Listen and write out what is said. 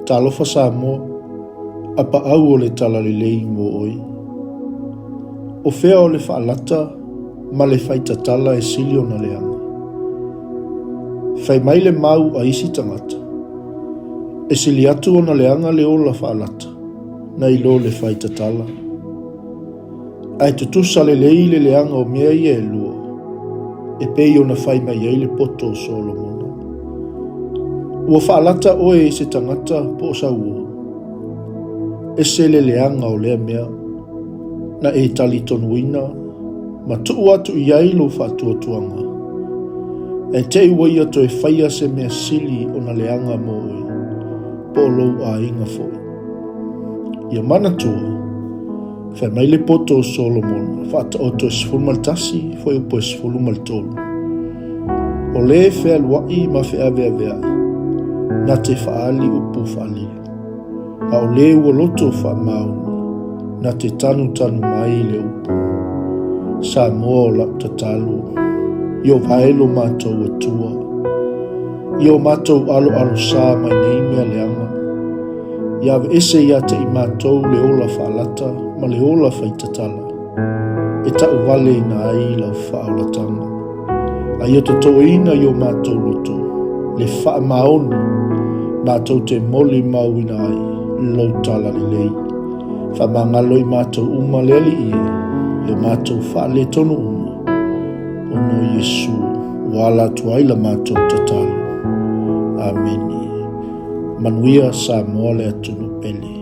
Talofa Samoa, apaau o le talalelei mo oe. O fea o le faalata ma le faitatala e sili ona leaga? Fai mai le mau a isi tagata, e sili atu ona leaga le ola faalata nai lo le faitatala. Ae tutusa lelei le leaga o mea ia e lua, e pei ona fai mai ai le poto o Solomona. Ua faalata oe i se tagata po o sau uo? Ese le leaga o lea mea, na e talitonuina ma tuu atu i ai lou faatuatuaga. Ae te i ua ia toe faia se mea sili ona leaga mo oe, po o lou aiga foi. Ia manatua, Fai mai le poto o Solomona, Faataoto e 11, fuaiupu e 13. O le fealuai ma feaveaveai, na te faaali upu faalilo, a o le ua loto faamaoni, na te tanutanu mai le upu. Samoa o lau tatalo, i o vae lo matou Atua, i o matou aloalosā mai nei mea leaga, Ia aveese ia te i matou le ola faalata ma le ola faitatala, e tauvaleina ai lau faaolataga. A ia totoina i o matou loto le faamaoni matou te molimauina ai lou talalelei. Faamagalo i matou uma le Alii e, i o matou faaletonu uma, ona o Iesu ua ala atu ai la matou tatalo. Amene. Manuia Samoa le atunuu pele.